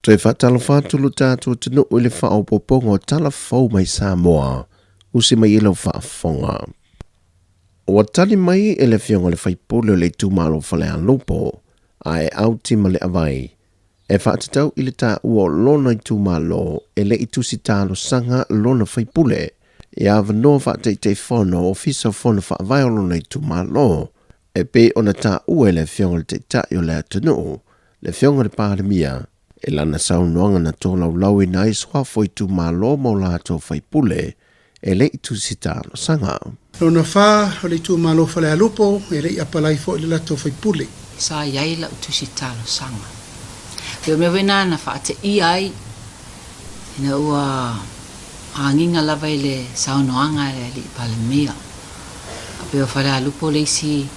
Toe faatalofa atu lo tatou atunuu i le faaopoopoga o tala fou mai Samoa, usi mai i lau faafofoga. Ua tali mai e le Afioga i le Faipule o le itumalo o Falealupo, a Aeau Timaleavai, e faatatau i le taua o lona itumalo e le i tusi talosaga lona faipule i avanoa faa-Taitaifono o Ofisa o Fono Faavae o lona itumalo, e pei ona taua e le Afioga i le Taitai o le atunuu, le Afioga i le Palemia, i lana saunoaga na tolaulauina ai suafa o itumalo ma o latou faipule e le i tusi talosaga. Lona fa o le itumalo Falealupo e le i apalai foi le latou faipule. Sa i ai lau tusi talosaga. Pei o mea foi na na faateia ai ina ua agiga lava i le saunoaga a le Alii Palemia. A pei o Falealupo le isi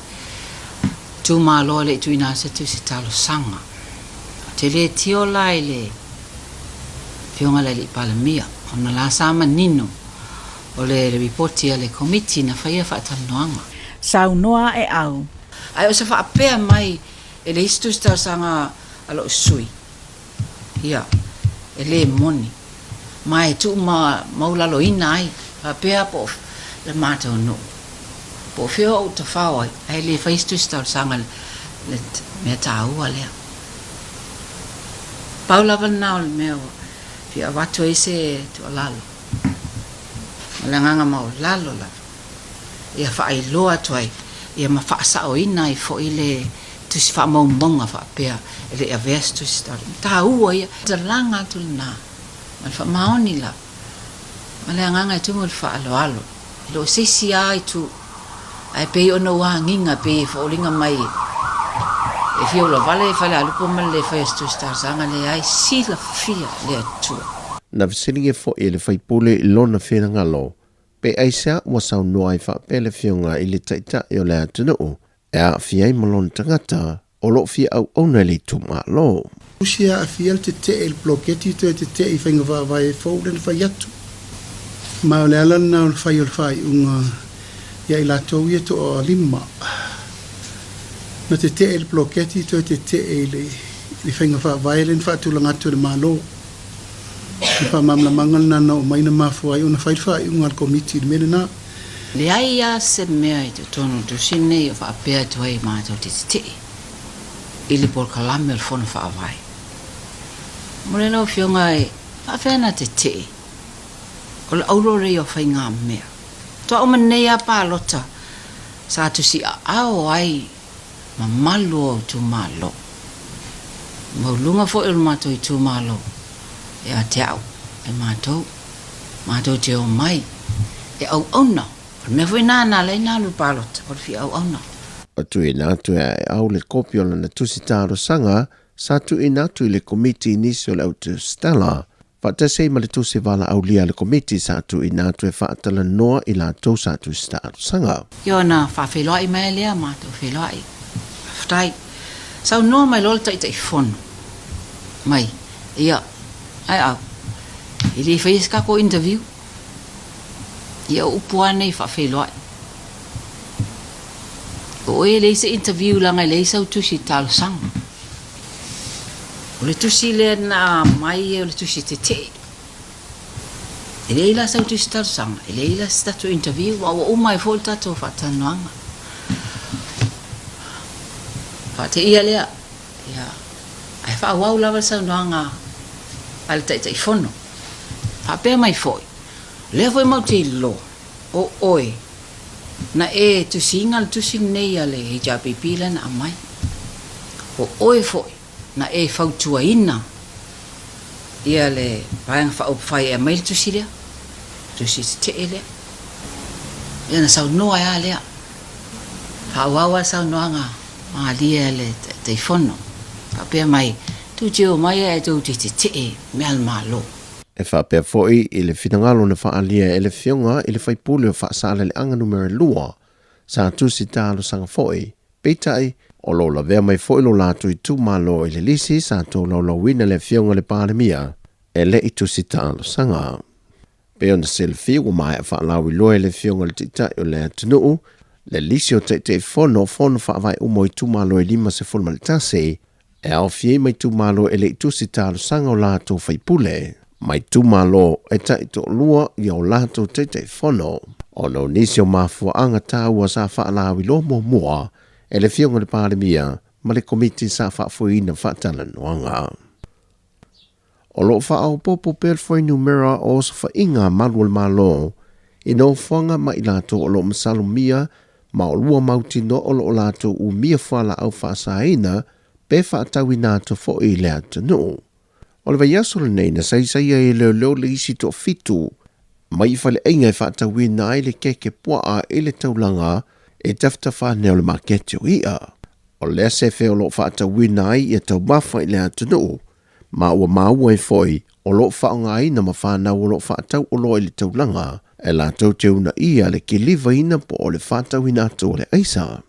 itumalo e le i tuuina atu se tusi talosaga. Ou te le tio la i le Afioga i le Alii Palemia, ona la sa manino o le lipoti a le Komiti na faia faatalanoaga. Saunoa Aeau. Ae o se faapea mai e le isi tusi talosaga a lou sui, ia, e le moni, ma e tuu maulaloina ai, faapea po o le matou nuu, po o fea ou tafao ai, ae le fai se tusi talosaga i le mea taua lea. Pau lava lena o le mea ua fia avatu ai se tuualalo, ma le agaga maualalo lava, ia faailoa atu ai, ia ma faasaoina ai foi le tusi faamaumauga faapea e le i avea se tusi talosaga. Taua ia talaga atu lena ma le faamaoni lava ma le agaga e tumu i le faaaloalo. E le o se isi lava itu, ae pei ona ua agiga, pei e foliga mai e fia ulavale e Falealupo ma le le faia o se tusi talosaga, leai, silafia le Atua. Na fesiligia foi e le faipule i lona finagalo pe aisea ua saunoa ai faapea le Afioga i le Taitai o le atunuu e aafia ai ma lona tagata o lo o fia auauna i le itumalo. Usi e aafia le tetee i le poloketi toe tetee i faiga faavae fou lea na fai atu. Ma o le ala lena o le fai o le faaiuga ia i latou ia toalima na tetee i le poloketi toe tetee i le faiga faavae lea na faatulaga atu e le Malo. O le faamalamalamaga lena na oo mai na mafua ai ona fai le faaiuga a le Komiti i le mea lena. Leai lava se mea i totonu o le tusi lenei o faapea atu ai matou te tetee i le polokalame o le Fono Faavae. Momoli lau Afioga e faafefea ona tetee o le aurora ia o faigamea. Faatoa uma nei lava palota sa tusiaao ai mamalu o itumalo. Maualuga foi o le matou itumalo ia te au e matou. Matou te omai e auauna. O le mea foi lena na ala ai ona alu i le palota, o le fia auauna. Ua tuuina atu e Aeau le kopi o lana tusi talosaga sa tuuina atu i le Komiti i nisi o le au tusitala, faatasi ai ma le tusi valaaulia a le Komiti sa tuuina atu e faatalanoa i latou sa tusi talosaga. Ia ona faafeiloai mai lea matou feiloai. Faafetai. Saunoa mai loa le Taitaifono mai, ia, Aeau, e le i faia se tatou interview. Ia o upu lava nei faafeiloai. O oe e leai se interview leaga e leai sau tusi talosaga. O le tusi lea na aumai o le tusi tetee. E leai la sau tusi talosaga, e leai la se tatou interview ma ua uma ai foi le tatou faatalanoaga. Faateia lea, ia, ae faaauau lava le saunoaga a le Taitaifono. Faapea mai foi, o lea foi matou te iloa o oe na e tusiina le tusi lenei a le HRPP lea na aumai. O oe foi na e fautuaina ia le Vaega Faaupufai e aumai le tusi lea, tusi tetee lea. Ia na saunoa ai lava lea. Faaauau lava le saunoaga malie a le Taitaifono, faapea mai, Tou te omai ae tou te tetee mea a le Malo. E faapea foi i le finagalo na faaalia e le Afioga i le Faipule o Faasaleleaga Numera 2, sa tusi talosaga foi, peitai, o lo o lavea mai foi lo latou itumalo i le lisi sa tolaulauina le Afioga i le Palemia e le i tusi talosaga. Pei ona silafia ua maea faalauiloa e le Afioga i le Taitai o le atunuu le lisi o Taitaifono o Fono Faavae uma o itumalo e 51. E aofia ai ma itumalo e le i tusi talosaga o latou faipule ma itumalo e taitoalua i o latou Taitaifono, ona o nisi o mafuaaga taua sa faalauiloa muamua e le Afioga i le Palemia ma le Komiti sa faafoeina faatalanoaga. O lo o faaopoopo pea le fuainumera o osofaiga a malu o le Malo i nofoaga ma i latou o lo o masalomia ma o lua mautinoa o lo o latou umia fualaau faasaina pe faatauina atu foi i le atunuu. O le vaiaso lenei na saisai ai e leoleo le isi toafitu mai i faleaiga e faatauina ai le keke puaa i le taulaga i tafatafa ane o le maketi o i'a. O lea sefe o lo o faatauina ai ia taumafa i le atunuu, ma ua maua ai foi o lo o faaaogaina ma fanau o lo o faatau oloa i le taulaga e latou te uunaia le kilivaina po o le faatauina atu o le aisa.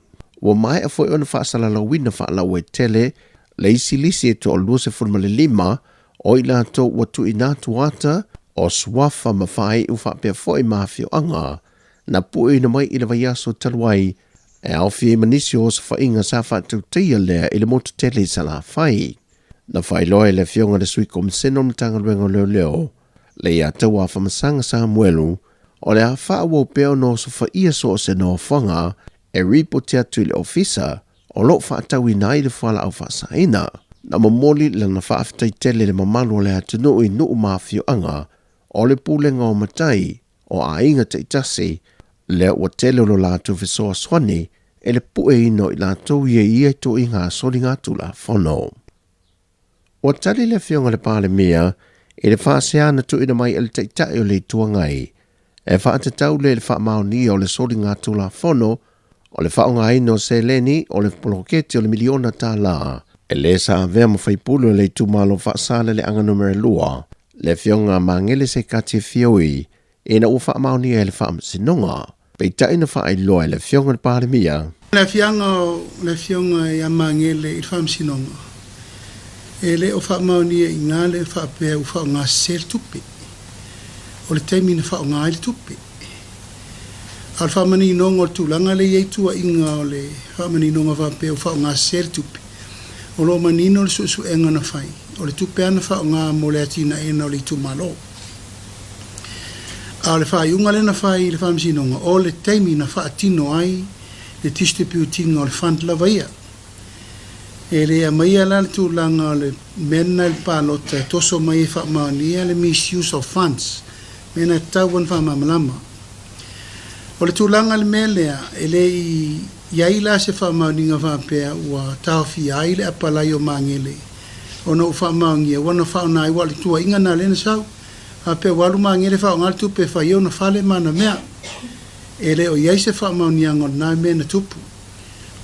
Ua maea foi ona faasalalauina faalauaitele le isi lisi e toa 25 o i latou ua tuuina atu ata o suafa ma faaiu faapea foi ma afioaga na pueina mai i le vaiaso talu ai e aofia ai ma nisi o osofaiga sa faatautaia lea i le motu tele i Salafai. Na faailoa e le Afioga i le Sui Komisena o le Matagaluega o Leoleo, Leiataua Afamasaga Samuelu, o le a faaauau pea ona osofaia so o se nofoaga e ripoti atu i le Ofisa o lo o faatauina ai le fualaau faasaina. Na momoli lana faafetai tele i le mamalu o le atunuu i nuu ma afioaga o le pulega o matai o aiga taitasi, lea ua tele o lo latou fesoasoani i le pueina o i latou ia i ia ituaiga soligatulafono. Ua tali le Afioga i le Palemia i le faasea na tuuina mai e le Taitai o le Itu Agai e faatatau lea i le faamaonia o le soligatulafono o le faaaogaina o seleni o le poloketi o le miliona tala e le sa avea ma faipule o le itumalo Faasaleleaga Numera 2, le Afioga Magele Sekati Fioi, ina ua faamaonia e le Faamasinoga. Peitai na faailoa e le Afioga i le Palemia. Le afiaga o le Afioga ia Magele i le Faamasinoga, e le o faamaonia i ina le faapea ua faaaoga sese le tupe. O le taimi na faaaoga ai le tupe. A o le faamaninoga o le tulaga lea e i ai tuuaiga o le faamaninoga faapea ua faaaoga sese le tupe, o lo o manino le suesuega na fai, o le tupe lava na faaaoga mo le atinaeina o le itumalo. A o le faaiuga lea na fai i le Faamasinoga, o le taimi na faatino ai le distribute-ina o le fund lava ia. E le aumaia la le tulaga o le mea lena i le palota e toso mai e faamaonia le misuse of funds, mea na e tatau ona faamalamalama. O le tulaga i le mea lea, e le i i ai la se faamaoniga faapea ua taofia ai le apalai o Magele ona ua faamaonia ua na faaaoga ai, aua o le tuuaiga lena lea na sau, faapea ua alu Magele faaaoga le tupe e fai ai ona fale ma ana mea. E le o i ai se faamaoniaga o lena mea na tupu.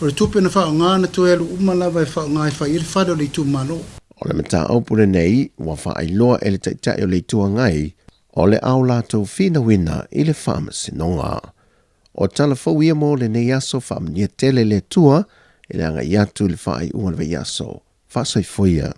O le tupe na faaaoga na toe alu uma lava e faaaoga e fai ai le fale o le itumalo. O le mataupu lenei ua faailoa e le Taitai o le Itu Agai o le ao latou finauina i le Faamasinoga. O tala fou ia mo lenei aso faamanuia tele le Atua i le agai atu i le faaiuga o le vaiaso. Faasoifua ia.